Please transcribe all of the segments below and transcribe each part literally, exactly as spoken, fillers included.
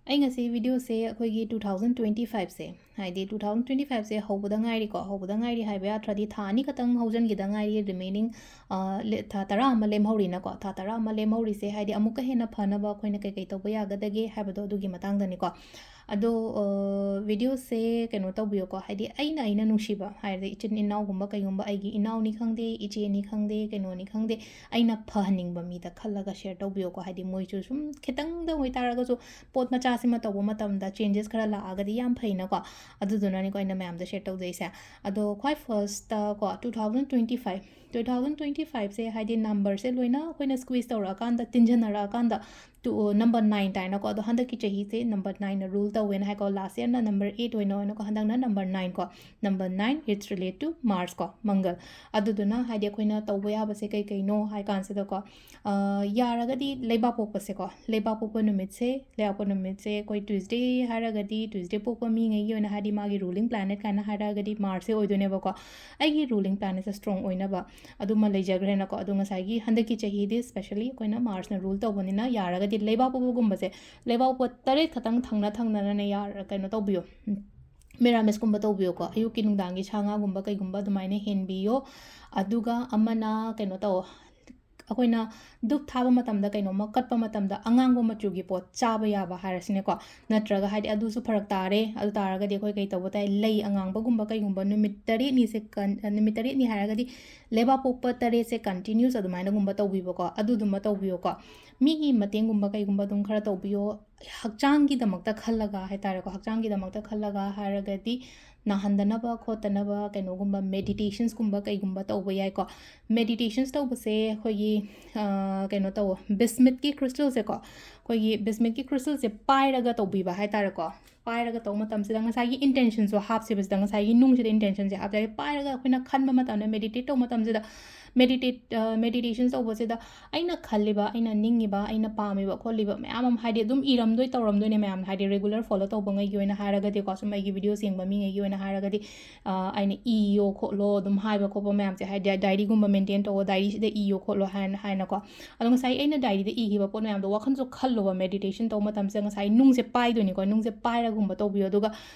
ꯑꯩ ꯉꯁꯤ ꯚꯤꯗꯤꯑꯣꯁꯦ ꯑꯩꯈꯣꯏꯒꯤ two thousand twenty five ꯁꯦ, ꯍꯥꯏꯗꯤ two thousand twenty five ꯁꯦ ꯍꯧꯕꯗ ꯉꯥꯏꯔꯤꯀꯣ, ꯍꯧꯕꯗ ꯉꯥꯏꯔꯤ ꯍꯥꯏꯕ ꯌꯥꯗ꯭ꯔꯗꯤ ꯊꯥ ꯑꯅꯤꯈꯛꯇꯪ ꯍꯧꯖꯤꯟꯈꯤꯗ ꯉꯥꯏꯔꯤ, remaining, ꯑ, ꯂꯦ-, ꯊꯥ ꯇꯔꯥ ꯑꯃ ꯂꯦꯝꯍꯧꯔꯤꯅꯀꯣ, ꯊꯥ ꯇꯔꯥ ꯑꯃ ꯂꯦꯝꯍꯧꯔꯤꯁꯦ ꯍꯥꯏꯗꯤ ꯑꯃꯨꯛꯀ ꯍꯦꯟꯅ ꯐꯅꯕ ꯑꯩꯈꯣꯏꯅ ꯀꯩꯀꯩ ꯇꯧꯕ ꯌꯥꯒꯗꯒꯦ ꯍꯥꯏꯕꯗꯣ ꯑꯗꯨꯒꯤ ꯃꯇꯥꯡꯗꯅꯤꯀꯣ꯫ ꯑꯗꯣ, ꯑ, ꯚꯤꯗꯤꯑꯣꯁꯦ ꯀꯩꯅꯣ ꯇꯧꯕꯤꯌꯨꯀꯣ, ꯍꯥꯏꯗꯤ ꯑꯩꯅ, ꯑꯩꯅ ꯅꯨꯡꯁꯤꯕ ꯍꯥꯏꯔꯗꯤ ꯏꯆꯤꯟ ꯏꯅꯥꯎꯒꯨꯝꯕ ꯀꯩꯒꯨꯝꯕ, ꯑꯩꯒꯤ ꯏꯅꯥꯎꯅꯤ ꯈꯪꯗꯦ, ꯏꯆꯦꯅꯤ ꯈꯪꯗꯦ, ꯀꯩꯅꯣꯅꯤ ꯈꯪꯗꯦ, ꯑꯩꯅ ꯐꯍꯟꯅꯤꯡꯕ ꯃꯤꯗ ꯈꯜꯂꯒ ꯁꯦꯌꯔ ꯇꯧꯕꯤꯌꯨꯀꯣ꯫ ꯍꯥꯏꯗꯤ ꯃꯣꯏꯁꯨ ꯁꯨꯝ ꯈꯤꯇꯪꯗ ꯑꯣꯏꯇꯥꯔꯒꯁꯨ ꯄꯣꯠ ꯃꯆꯥꯁꯤꯃ ꯇꯧꯕ ꯃꯇꯝꯗ ꯆꯦꯟꯖꯦꯁ ꯈꯔ ꯂꯥꯛꯑꯒꯗꯤ ꯌꯥꯝ ꯐꯩꯅꯀꯣ꯫ ꯑꯗꯨꯗꯨꯅꯅꯤꯀꯣ ꯑꯩꯅ ꯃꯌꯥꯝꯗ ꯁꯦꯌꯔ ꯇꯧꯖꯩꯁꯦ꯫ ꯑꯗꯣ ꯈ꯭ꯋꯥꯏ ꯐꯥꯔꯁꯇꯀꯣ, two thousand twenty five, two thousand twenty five ꯁꯦ ꯍꯥꯏꯗꯤ ꯅꯝꯕꯔꯁꯦ ꯂꯣꯏꯅ ꯑꯩꯈꯣꯏꯅ ꯁ꯭ꯀ꯭ꯋꯤꯁ ꯇꯧꯔꯛꯑꯀꯥꯟꯗ, ꯇꯤꯟꯖꯟꯅꯔꯛꯑꯀꯥꯟꯗ, ꯇꯨ, ꯅꯝꯕꯔ ꯅꯥꯏꯟ ꯇꯥꯏꯅꯀꯣ꯫ ꯑꯗꯣ ꯍꯟꯗꯛꯀꯤ ꯆꯍꯤꯁꯦ ꯅꯝꯕꯔ ꯅꯥꯏꯟꯅ ꯔꯨꯜ ꯇꯧꯋꯦꯅ ꯍꯥꯏꯀꯣ꯫ ꯂꯥꯁ ꯌꯔꯅ ꯅꯝꯕꯔ ꯑꯩꯠ ꯑꯣꯏꯅ, ꯑꯣꯏꯅꯀꯣ, ꯍꯟꯗꯛꯅ ꯅꯝꯕꯔ ꯅꯥꯏꯟ ꯀꯣ꯫ Number nine, it's relate to Mars ꯀꯣ, ꯃꯪꯒꯜ꯫ ꯑꯗꯨꯗꯨꯅ ꯍꯥꯏꯗꯤ ꯑꯩꯈꯣꯏꯅ ꯇꯧꯕ ꯌꯥꯕꯁꯦ ꯀꯩ ꯀꯩꯅꯣ ꯍꯥꯏ ꯀꯥꯟꯁꯤꯗꯀꯣ, ꯑ, ꯌꯥꯔꯒꯗꯤ ꯂꯩꯕꯥꯛꯄꯣꯛꯄꯁꯦꯀꯣ, ꯂꯩꯕꯥꯛꯄꯣꯛꯄ ꯅꯨꯃꯤꯠꯁꯦ, ꯂꯩꯕꯥꯛꯄꯣꯛꯄ ꯅꯨꯃꯤꯠꯁꯦ ꯑꯩꯈꯣꯏ ꯇ꯭ꯌꯨꯁꯗꯦ ꯍꯥꯏꯔꯒꯗꯤ, ꯇ꯭ꯌꯨꯁꯗꯦ ꯄꯣꯛꯄ ꯃꯤꯉꯩꯒꯤ ꯑꯣꯏꯅ ꯍꯥꯏꯗꯤ ꯃꯥꯒꯤ ꯔꯨꯂꯤꯡ ꯄ꯭ꯂꯥꯅꯦꯠ ꯀꯥꯏꯅ ꯍꯥꯏꯔꯒꯗꯤ ꯃꯥꯔꯁꯁꯦ ꯑꯣꯏꯗꯣꯏꯅꯦꯕꯀꯣ꯫ ꯑꯩꯒꯤ ꯔꯨꯂꯤꯡ ꯄ꯭ꯂꯥꯅꯦꯠꯁꯦ ꯁ꯭ꯇ꯭ꯔꯣꯡ ꯑꯣꯏꯅꯕ ꯑꯗꯨꯃ ꯂꯩꯖꯈ꯭ꯔꯦꯅꯀꯣ꯫ ꯑꯗꯣ ꯉꯁꯥꯏꯒꯤ ꯍꯟꯗꯛꯀꯤ ꯆꯍꯤꯗꯤ ꯁ꯭ꯄꯦꯁꯦꯜꯂꯤ ꯑꯩꯈꯣꯏꯅ ꯃꯥꯔꯁꯅ ꯔꯨꯜ ꯇꯧꯕꯅꯤꯅ ꯌꯥꯔꯒꯗꯤ ꯂꯩꯕꯥꯛꯄꯣꯛꯄꯒꯨꯝꯕꯁꯦ, ꯂꯩꯕꯥꯛꯄꯣꯛꯄ ꯇꯔꯦꯠ ꯈꯛꯇꯪ ꯊꯪꯅ ꯊꯪꯅꯅꯅꯦ ꯌꯥꯔ-, ꯀꯩꯅꯣ ꯇꯧꯕꯤꯌꯣ꯫ ꯎꯝ, ꯃꯤꯔꯥꯃꯦꯁꯀꯨꯝꯕ ꯇꯧꯕꯤꯌꯣꯀꯣ꯫ ꯑꯌꯨꯛꯀꯤ ꯅꯨꯡꯗꯥꯡꯒꯤ ꯁꯥ ꯉꯥꯒꯨꯝꯕ ꯀꯩꯒꯨꯝꯕ ꯑꯗꯨꯃꯥꯏꯅ ꯍꯦꯟꯕꯤꯌꯣ꯫ ꯑꯗꯨꯒ ꯑꯃꯅ ꯀꯩꯅꯣ ꯇꯧ, ꯑꯩꯈꯣꯏꯅ ꯙꯨꯞ ꯊꯥꯕ ꯃꯇꯝꯗ, ꯀꯩꯅꯣꯝꯃ ꯀꯠꯄ ꯃꯇꯝꯗ ꯑꯉꯥꯡꯕ ꯃꯆꯨꯒꯤ ꯄꯣꯠ ꯆꯥꯕ ꯌꯥꯕ ꯍꯥꯏꯔꯁꯤꯅꯦꯀꯣ꯫ ꯅꯠꯇ꯭ꯔꯒ ꯍꯥꯏꯗꯤ ꯑꯗꯨꯁꯨ ꯐꯔꯛ ꯇꯥꯔꯦ, ꯑꯗꯨ ꯇꯥꯔꯒꯗꯤ ꯑꯩꯈꯣꯏ ꯀꯩ ꯇꯧꯕ ꯇꯥꯏ? ꯂꯩ ꯑꯉꯥꯡꯕꯒꯨꯝꯕ ꯀꯩꯒꯨꯝꯕ ꯅꯨꯃꯤꯠ ꯇꯔꯦꯠꯅꯤꯁꯦ ꯀꯟ-, ꯅꯨꯃꯤꯠ ꯇꯔꯦꯠꯅꯤ ꯍꯥꯏꯔꯒꯗꯤ ꯂꯩꯕꯥꯛꯄꯣꯛꯄ ꯇꯔꯦꯠꯁꯦ ꯀꯟꯇꯤꯅ꯭ꯌꯨꯁ ꯑꯗꯨꯃꯥꯏꯅꯒꯨꯝꯕ ꯇꯧꯕꯤꯕꯀꯣ, ꯑꯗꯨꯗꯨꯃ ꯇꯧꯕꯤꯌꯣꯀꯣ꯫ ꯃꯤꯒꯤ ꯃꯇꯦꯡꯒꯨꯝꯕ ꯀꯩꯒꯨꯝꯕ ꯑꯗꯨꯝ ꯈꯔ ꯇꯧꯕꯤꯌꯣ꯫ ꯍꯛꯆꯥꯡꯒꯤꯗꯃꯛꯇ ꯈꯜꯂꯒ ꯍꯥꯏꯇꯥꯔꯦꯀꯣ, ꯍꯛꯆꯥꯡꯒꯤꯗꯃꯛꯇ ꯈꯜꯂꯒ ꯍꯥꯏꯔꯒꯗꯤ ꯅꯥꯍꯟꯗꯅꯕ ꯈꯣꯠꯇꯅꯕ ꯀꯩꯅꯣꯒꯨꯝꯕ, ꯃꯦꯗꯤꯇꯦꯁꯟꯁꯀꯨꯝꯕ ꯀꯩꯒꯨꯝꯕ ꯇꯧꯕ ꯌꯥꯏꯀꯣ꯫ ꯃꯦꯗꯤꯇꯦꯁꯟꯁ ꯇꯧꯕꯁꯦ ꯑꯩꯈꯣꯏꯒꯤ, ꯑ, ꯀꯩꯅꯣ ꯇꯧ, ꯕꯤꯁꯃꯤꯠꯀꯤ ꯀ꯭ꯔꯤꯁꯇꯜꯁꯦꯀꯣ, ꯑꯩꯈꯣꯏꯒꯤ ꯕꯤꯁꯃꯤꯠꯀꯤ ꯀ꯭ꯔꯤꯁꯇꯜꯁꯦ ꯄꯥꯏꯔꯒ ꯇꯧꯕꯤꯕ ꯍꯥꯏꯇꯥꯔꯦꯀꯣ꯫ ꯄꯥꯏꯔꯒ ꯇꯧꯕ ꯃꯇꯝꯁꯤꯗ ꯉꯁꯥꯏꯒꯤ ꯏꯟꯇꯦꯟꯁꯟꯁꯨ ꯍꯥꯞꯁꯦꯕ ꯁꯤꯗ, ꯉꯁꯥꯏꯒꯤ ꯅꯨꯡꯁꯤꯗ ꯏꯟꯇꯦꯟꯁꯟꯁꯦ ꯍꯥꯞꯆꯔꯦ꯫ ꯄꯥꯏꯔꯒ ꯑꯩꯈꯣꯏꯅ ꯈꯟꯕ ꯃꯇꯝꯗ, ꯃꯦꯗꯤꯇꯦꯠ ꯇꯧꯕ ꯃꯇꯝꯁꯤꯗ ꯃꯦꯗꯤꯇꯦꯠ ꯃꯦꯗꯤꯇꯦꯁꯟ ꯇꯧꯕꯁꯤꯗ ꯑꯩꯅ ꯈꯜꯂꯤꯕ, ꯑꯩꯅ ꯅꯤꯡꯉꯤꯕ, ꯑꯩꯅ ꯄꯥꯝꯃꯤꯕ ꯈꯣꯠꯂꯤꯕ ꯃꯌꯥꯝ ꯑꯃ, ꯍꯥꯏꯗꯤ, ꯑꯗꯨꯝ ꯏꯔꯝꯗꯣꯏ ꯇꯧꯔꯝꯗꯣꯏꯅꯦ ꯃꯌꯥꯝꯅ, ꯍꯥꯏꯗꯤ, ꯔꯤꯒꯨꯂꯔ ꯐꯣꯂꯣ ꯇꯧꯕ ꯉꯩꯒꯤ ꯑꯣꯏꯅ ꯍꯥꯏꯔꯒꯗꯤꯀꯣ, ꯁꯨꯝ ꯑꯩꯒꯤ ꯚꯤꯗꯤꯑꯣꯁ ꯌꯦꯡꯕ ꯃꯤꯉꯩꯒꯤ ꯑꯣꯏꯅ ꯍꯥꯏꯔꯒꯗꯤ, ꯑ, ꯑꯩꯅ ꯏꯌꯣ ꯈꯣꯠꯂꯣ ꯑꯗꯨꯝ ꯍꯥꯏꯕ ꯈꯣꯠꯄ ꯃꯌꯥꯝꯁꯦ, ꯍꯥꯏꯗꯤ, ꯗꯥꯏꯔꯤꯒꯨꯝꯕ ꯃꯦꯟꯇꯦꯟ ꯇꯧꯋꯣ, ꯗꯥꯏꯔꯤꯁꯤꯗ ꯏꯌꯣ ꯈꯣꯠꯂꯣ ꯍꯥꯏꯅ, ꯍꯥꯏꯅꯀꯣ꯫ ꯑꯗꯣ ꯉꯁꯥꯏ ꯑꯩꯅ ꯗꯥꯏꯔꯤꯗ ꯏꯈꯤꯕ ꯄꯣꯠ ꯃꯌꯥꯝꯗꯣ ꯋꯥꯈꯜꯁꯨ ꯈꯜꯂꯣꯕ, ꯃꯦꯗꯤꯇꯦꯁꯟ ꯇꯧꯕ ꯃꯇꯝꯁꯤꯗ ꯉꯁꯥꯏ ꯅꯨꯡꯁꯦ ꯄꯥꯏꯗꯣꯏꯅꯤꯀꯣ, ꯅꯨꯡꯁꯦ ꯄꯥꯏꯔꯒꯨꯝꯕ ꯇꯧꯕꯤꯌꯣ꯫ ꯑꯗꯨꯒ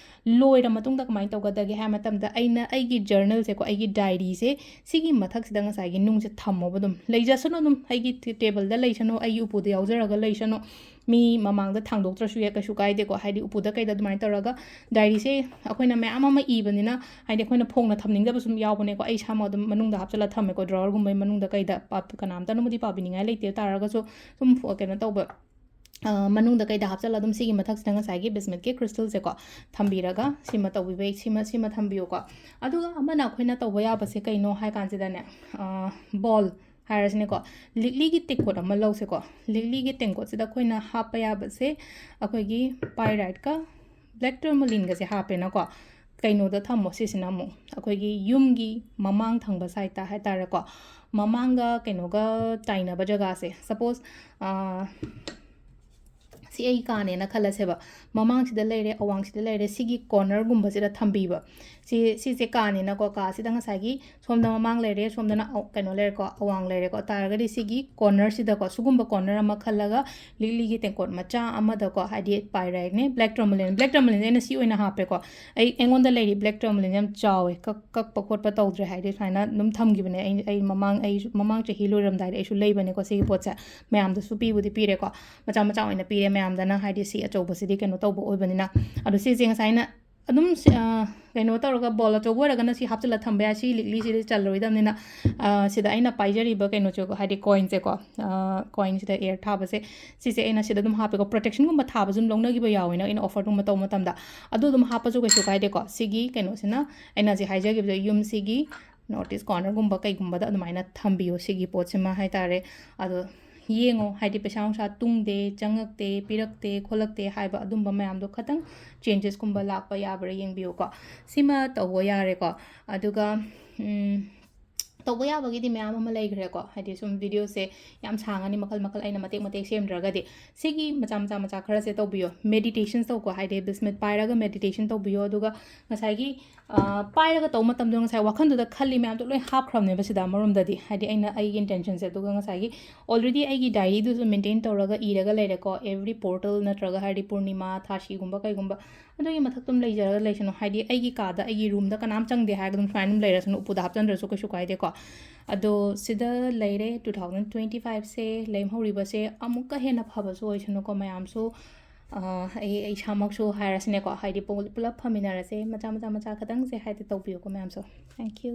ꯂꯣꯏꯔ ꯃꯇꯨꯡꯗ ꯀꯃꯥꯏꯅ ꯇꯧꯒꯗꯒꯦ ꯍꯥꯏꯕ ꯃꯇꯝꯗ, ꯑꯩꯅ ꯑꯩꯒꯤ ꯖꯔꯅꯦꯜꯁꯦꯀꯣ, ꯑꯩꯒꯤ ꯗꯥꯏꯔꯤꯁꯦ, ꯁꯤꯒꯤ ꯃꯊꯛꯁꯤꯗ ꯉꯁꯥꯏꯒꯤ ꯅꯨꯡꯁꯦ ꯊꯝꯃꯣꯕ꯫ ꯑꯗꯨꯝ ꯂꯩꯖꯁꯅꯨ, ꯑꯗꯨꯝ ꯑꯩꯒꯤ ꯇꯦ-, ꯇꯦꯕꯜꯗ ꯂꯩꯁꯅꯨ, ꯑꯩꯒꯤ ꯎꯄꯨꯗ ꯌꯥꯎꯖꯔꯒ ꯂꯩꯁꯅꯨ, ꯃꯤ ꯃꯃꯥꯡꯗ ꯊꯥꯡꯗꯣꯛꯇ꯭ꯔꯁꯨ ꯌꯥꯏ, ꯀꯩꯁꯨ ꯀꯥꯏꯗꯦꯀꯣ꯫ ꯍꯥꯏꯗꯤ, ꯎꯄꯨꯗ ꯀꯩꯗ ꯑꯗꯨꯃꯥꯏꯅ ꯇꯧꯔꯒ ꯗꯥꯏꯔꯤꯁꯦ ꯑꯩꯈꯣꯏꯅ ꯃꯌꯥꯝ ꯑꯃ ꯏꯕꯅꯤꯅ, ꯍꯥꯏꯗꯤ, ꯑꯩꯈꯣꯏꯅ ꯐꯣꯡꯅ ꯊꯝꯅꯤꯡꯗꯕꯁꯨ ꯑꯗꯨꯝ ꯌꯥꯎꯕꯅꯦꯀꯣ꯫ ꯑꯩ ꯏꯁꯥꯃꯛ ꯑꯗꯨꯝ ꯃꯅꯨꯡꯗ ꯍꯥꯞꯆꯤꯜꯂ ꯊꯝꯃꯦꯀꯣ, ꯗ꯭ꯔꯣꯋꯔꯒꯨꯝꯕꯒꯤ ꯃꯅꯨꯡꯗ ꯀꯩꯗ, ꯄꯥ-, ꯀꯅꯥꯝꯇꯅꯕꯨꯗꯤ ꯄꯥꯕꯤꯅꯤꯡꯉꯥꯏ ꯂꯩꯇꯦ ꯇꯥꯔꯒꯁꯨ, ꯁꯨꯝ ꯐꯣ-, ꯀꯩꯅꯣ ꯇꯧꯕ, ꯑ, ꯃꯅꯨꯡꯗ ꯀꯩꯗ ꯍꯥꯞꯆꯤꯜꯂ ꯑꯗꯨꯝ ꯁꯤꯒꯤ ꯃꯊꯛꯁꯤꯗ ꯉꯁꯥꯏꯒꯤ ꯕꯤꯁꯃꯤꯠꯀꯤ ꯀ꯭ꯔꯤꯁꯇꯜꯁꯦꯀꯣ ꯊꯝꯕꯤꯔꯒ, ꯁꯤꯃ ꯇꯧꯕꯤꯕ, ꯁꯤꯃ, ꯁꯤꯃ ꯊꯝꯕꯤꯌꯨꯀꯣ꯫ ꯑꯗꯨꯒ ꯑꯃꯅ ꯑꯩꯈꯣꯏꯅ ꯇꯧꯕ ꯌꯥꯕꯁꯦ ꯀꯩꯅꯣ ꯍꯥꯏ ꯀꯥꯟꯁꯤꯗꯅꯦ, ꯑ, ꯕꯣꯜ ꯍꯥꯏꯔꯁꯤꯅꯦꯀꯣ, ꯂꯤꯛꯂꯤꯒꯤ ꯇꯦꯡꯀꯣꯠ ꯑꯃ ꯂꯧꯁꯦꯀꯣ꯫ ꯂꯤꯛꯂꯤꯒꯤ ꯇꯦꯡꯀꯣꯠꯁꯤꯗ ꯑꯩꯈꯣꯏꯅ ꯍꯥꯞꯄ ꯌꯥꯕꯁꯦ ꯑꯩꯈꯣꯏꯒꯤ ꯄꯥꯏꯔꯥꯏꯠꯀ ꯕ꯭ꯂꯦꯛ ꯇꯔꯃꯂꯤꯟꯒꯁꯦ ꯍꯥꯞꯄꯦꯅꯀꯣ꯫ ꯀꯩꯅꯣꯗ ꯊꯝꯃꯣ, ꯁꯤꯁꯤꯅ ꯑꯃꯨꯛ ꯑꯩꯈꯣꯏꯒꯤ ꯌꯨꯝꯒꯤ ꯃꯃꯥꯡ ꯊꯪꯕ ꯁꯥꯏꯠꯇ ꯍꯥꯏꯇꯥꯔꯦꯀꯣ, ꯃꯃꯥꯡꯒ ꯀꯩꯅꯣꯒ ꯇꯥꯏꯅꯕ ꯖꯒꯥꯁꯦ꯫ ꯁꯄꯣꯁ, ꯑ, ꯁꯤ ꯑꯩ ꯀꯥꯅꯦꯅ ꯈꯜꯂꯁꯦꯕ, ꯃꯃꯥꯡꯁꯤꯗ ꯂꯩꯔꯦ, ꯑꯋꯥꯡꯁꯤꯗ ꯂꯩꯔꯦ, ꯁꯤꯒꯤ ꯀꯣꯔꯅꯔꯒꯨꯝꯕꯁꯤꯗ ꯊꯝꯕꯤꯕ꯫ ꯁꯤ, ꯁꯤꯁꯦ ꯀꯥꯅꯦꯅꯀꯣ, ꯀꯥꯁꯤꯗ ꯉꯁꯥꯏꯒꯤ ꯁꯣꯝꯗ ꯃꯃꯥꯡ ꯂꯩꯔꯦ, ꯁꯣꯝꯗꯅ ꯑ-, ꯀꯩꯅꯣ ꯂꯩꯔꯦꯀꯣ, ꯑꯋꯥꯡ ꯂꯩꯔꯦꯀꯣ꯫ ꯇꯥꯔꯒꯗꯤ ꯁꯤꯒꯤ ꯀꯣꯔꯅꯔꯁꯤꯗꯀꯣ, ꯁꯤꯒꯨꯝꯕ ꯀꯣꯔꯅꯔ ꯑꯃ ꯈꯜꯂꯒ ꯂꯤꯛꯂꯤꯒꯤ ꯇꯦꯡꯀꯣꯠ ꯃꯆꯥ ꯑꯃꯗꯀꯣ, ꯍꯥꯏꯗꯤ ꯄꯥꯏꯔꯥꯏꯠꯅꯦ, ꯕ꯭ꯂꯦꯛ ꯇꯔꯃꯂꯤꯟ, ꯕ꯭ꯂꯦꯛ ꯇꯔꯃꯂꯤꯟꯁꯦ ꯑꯩꯅ ꯁꯤ ꯑꯣꯏꯅ ꯍꯥꯞꯄꯦꯀꯣ꯫ ꯑꯩ, ꯑꯩꯉꯣꯟꯗ ꯂꯩꯔꯤ ꯕ꯭ꯂꯦꯛ ꯇꯔꯃꯂꯤꯟꯁꯦ ꯌꯥꯝ ꯆꯥꯎꯋꯦ, ꯀꯛ-, ꯀꯛꯄ ꯈꯣꯠꯄ ꯇꯧꯗ꯭ꯔꯦ, ꯍꯥꯏꯗꯤ ꯁꯨꯃꯥꯏꯅ ꯑꯗꯨꯝ ꯊꯝꯈꯤꯕꯅꯦ꯫ ꯑꯩ, ꯑꯩ ꯃꯃꯥꯡ, ꯑꯩ ꯃꯃꯥꯡ ꯆꯍꯤ ꯂꯣꯏꯔꯝꯗꯥꯏꯗ ꯑꯩꯁꯨ ꯂꯩꯕꯅꯦꯀꯣ ꯁꯤꯒꯤ ꯄꯣꯠꯁꯦ꯫ ꯃꯌꯥꯝꯗꯁꯨ ꯄꯤꯕꯨꯗꯤ ꯄꯤꯔꯦꯀꯣ, ꯃꯆꯥ ꯃꯆꯥ ꯑꯣꯏꯅ ꯄꯤꯔꯦ ꯃꯌꯥꯝꯗꯅ, ꯍꯥꯏꯗꯤ ꯁꯤ ꯑꯆꯧꯕꯁꯤꯗꯤ ꯀꯩꯅꯣ ꯇꯧꯕ ꯑꯣꯏꯕꯅꯤꯅ꯫ ꯑꯗꯣ ꯁꯤꯁꯦ ꯉꯁꯥꯏꯅ ꯑꯗꯨꯝ ꯁꯤ-, ꯑ, ꯀꯩꯅꯣ ꯇꯧꯔꯒ, ꯕꯣꯜ ꯑꯆꯧꯕ ꯑꯣꯏꯔꯒꯅ ꯁꯤ ꯍꯥꯞꯆꯤꯜꯂ ꯊꯝꯕ ꯌꯥꯏ, ꯁꯤ ꯂꯤꯛꯂꯤꯁꯤꯗꯤ ꯆꯜꯂꯔꯣꯏꯗꯕꯅꯤꯅ꯫ ꯑ, ꯁꯤꯗ ꯑꯩꯅ ꯄꯥꯏꯖꯔꯤꯕ ꯀꯩꯅꯣꯁꯦ, ꯍꯥꯏꯗꯤ ꯀꯣꯏꯟꯁꯦꯀꯣ, ꯑ, ꯀꯣꯏꯟꯁꯤꯗ ꯑꯦꯌꯔ ꯊꯥꯕꯁꯦ, ꯁꯤꯁꯦ ꯑꯩꯅ ꯁꯤꯗ ꯑꯗꯨꯝ ꯍꯥꯞꯄꯦꯀꯣ꯫ ꯄ꯭ꯔꯣꯇꯦꯛꯁꯟꯒꯨꯝꯕ ꯊꯥꯕꯁꯨ ꯑꯗꯨꯝ ꯂꯧꯅꯈꯤꯕ ꯌꯥꯎꯋꯦꯅ, ꯑꯩꯅ ꯑꯣꯐꯔꯒꯨꯝꯕ ꯇꯧꯕ ꯃꯇꯝꯗ꯫ ꯑꯗꯨ ꯑꯗꯨꯝ ꯍꯥꯞꯄꯁꯨ ꯀꯩꯁꯨ ꯀꯥꯏꯗꯦꯀꯣ꯫ ꯁꯤꯒꯤ ꯀꯩꯅꯣꯁꯤꯅ, ꯑꯩꯅ ꯍꯧꯖꯤꯛ ꯍꯥꯏꯖꯈꯤꯕꯗ, ꯌꯨꯝꯁꯤꯒꯤ ꯅꯣꯔꯠ ꯏꯁ ꯀꯣꯔꯅꯔꯒꯨꯝꯕ ꯀꯩꯒꯨꯝꯕꯗ ꯑꯗꯨꯃꯥꯏꯅ ꯊꯝꯕꯤꯌꯣ ꯁꯤꯒꯤ ꯄꯣꯠꯁꯤꯃ ꯍꯥꯏꯇꯥꯔꯦ꯫ ꯑꯗꯣ ꯌꯦꯡꯉꯣ, ꯍꯥꯏꯗꯤ ꯄꯩꯁꯥ ꯅꯨꯡꯁꯥ ꯇꯨꯡꯗꯦ, ꯆꯪꯉꯛꯇꯦ, ꯄꯤꯔꯛꯇꯦ, ꯈꯣꯠꯂꯛꯇꯦ ꯍꯥꯏꯕ ꯑꯗꯨꯝꯕ ꯃꯌꯥꯝꯗꯣ ꯈꯇꯪ ꯆꯦꯟꯖꯦꯁꯀꯨꯝꯕ ꯂꯥꯛꯄ ꯌꯥꯕ꯭ꯔꯥ ꯌꯦꯡꯕꯤꯌꯨꯀꯣ꯫ ꯁꯤꯃ ꯇꯧꯕ ꯌꯥꯔꯦꯀꯣ꯫ ꯑꯗꯨꯒ, ꯎꯝ, ꯇꯧꯕ ꯌꯥꯕꯒꯤꯗꯤ ꯃꯌꯥꯝ ꯑꯃ ꯂꯩꯈ꯭ꯔꯦꯀꯣ, ꯍꯥꯏꯗꯤ ꯁꯨꯝ ꯚꯤꯗꯤꯑꯣꯁꯦ ꯌꯥꯝ ꯁꯥꯡꯉꯅꯤ, ꯃꯈꯜ ꯃꯈꯜ ꯑꯩꯅ ꯃꯇꯦꯛ ꯃꯇꯦꯛ ꯁꯦꯝꯗ꯭ꯔꯒꯗꯤ꯫ ꯁꯤꯒꯤ ꯃꯆꯥ ꯃꯆꯥ ꯃꯆꯥ ꯈꯔꯁꯦ ꯇꯧꯕꯤꯌꯣ꯫ ꯃꯦꯗꯤꯇꯦꯁꯟꯁ ꯇꯧꯀꯣ, ꯍꯥꯏꯗꯤ ꯕꯤꯁꯃꯤꯠ ꯄꯥꯏꯔꯒ ꯃꯦꯗꯤꯇꯦꯁꯟ ꯇꯧꯕꯤꯌꯣ꯫ ꯑꯗꯨꯒ ꯉꯁꯥꯏꯒꯤ, ꯑ, ꯄꯥꯏꯔꯒ ꯇꯧꯕ ꯃꯇꯝꯗ ꯉꯁꯥꯏ ꯋꯥꯈꯜꯗꯨꯗ ꯈꯜꯂꯤ ꯃꯌꯥꯝꯗꯣ ꯂꯣꯏ ꯍꯥꯞꯈ꯭ꯔꯕꯅꯦꯕ ꯁꯤꯗ ꯑꯃꯔꯣꯝꯗꯗꯤ, ꯍꯥꯏꯗꯤ ꯑꯩꯅ ꯑꯩꯒꯤ ꯏꯟꯇꯦꯟꯁꯟꯁꯦ꯫ ꯑꯗꯨꯒ ꯉꯁꯥꯏꯒꯤ already ꯑꯩꯒꯤ ꯗꯥꯏꯔꯤꯗꯨꯁꯨ ꯃꯦꯟꯇꯦꯟ ꯇꯧꯔꯒ ꯏꯔꯒ ꯂꯩꯔꯦꯀꯣ꯫ ꯑꯦꯕ꯭ꯔꯤ ꯄꯣꯔꯇꯜ ꯅꯠꯇ꯭ꯔꯒ ꯍꯥꯏꯗꯤ ꯄꯨꯔꯅꯤꯃꯥ, ꯊꯥꯁꯤꯒꯨꯝꯕ ꯀꯩꯒꯨꯝꯕ, ꯑꯗꯨꯒꯤ ꯃꯊꯛꯇ ꯑꯗꯨꯝ ꯂꯩꯖꯔꯒ ꯂꯩꯁꯅꯨ꯫ ꯍꯥꯏꯗꯤ ꯑꯩꯒꯤ ꯀꯥꯗ, ꯑꯩꯒꯤ ꯔꯨꯝꯗ ꯀꯅꯥꯝ ꯆꯪꯗꯦ ꯍꯥꯏꯔꯒ ꯑꯗꯨꯝ ꯁꯨꯃꯥꯏꯅ ꯑꯗꯨꯝ ꯂꯩꯔꯁꯅꯨ, ꯎꯄꯨꯗ ꯍꯥꯞꯆꯟꯗ꯭ꯔꯁꯨ ꯀꯩꯁꯨ ꯀꯥꯏꯗꯦꯀꯣ꯫ ꯑꯗꯣ ꯁꯤꯗ ꯂꯩꯔꯦ꯫ ꯇꯨ ꯊꯥꯎꯖꯟ ꯇ꯭ꯋꯦꯟꯇꯤ ꯐꯥꯏꯚꯁꯦ ꯂꯦꯝꯍꯧꯔꯤꯕꯁꯦ ꯑꯃꯨꯛꯀ ꯍꯦꯟꯅ ꯐꯕꯁꯨ ꯑꯣꯏꯁꯅꯨꯀꯣ ꯃꯌꯥꯝꯁꯨ꯫ ꯑ, ꯑꯩ, ꯑꯩ ꯏꯁꯥꯃꯛꯁꯨ ꯍꯥꯏꯔꯁꯤꯅꯦꯀꯣ, ꯍꯥꯏꯗꯤ ꯄꯨ-, ꯄꯨꯂꯞ ꯐꯃꯤꯟꯅꯔꯁꯦ꯫ ꯃꯆꯥ ꯃꯆꯥ ꯃꯆꯥ ꯈꯇꯪꯁꯦ ꯍꯥꯏꯗꯤ ꯇꯧꯕꯤꯌꯨꯀꯣ ꯃꯌꯥꯝꯁꯨ꯫ Thank you꯫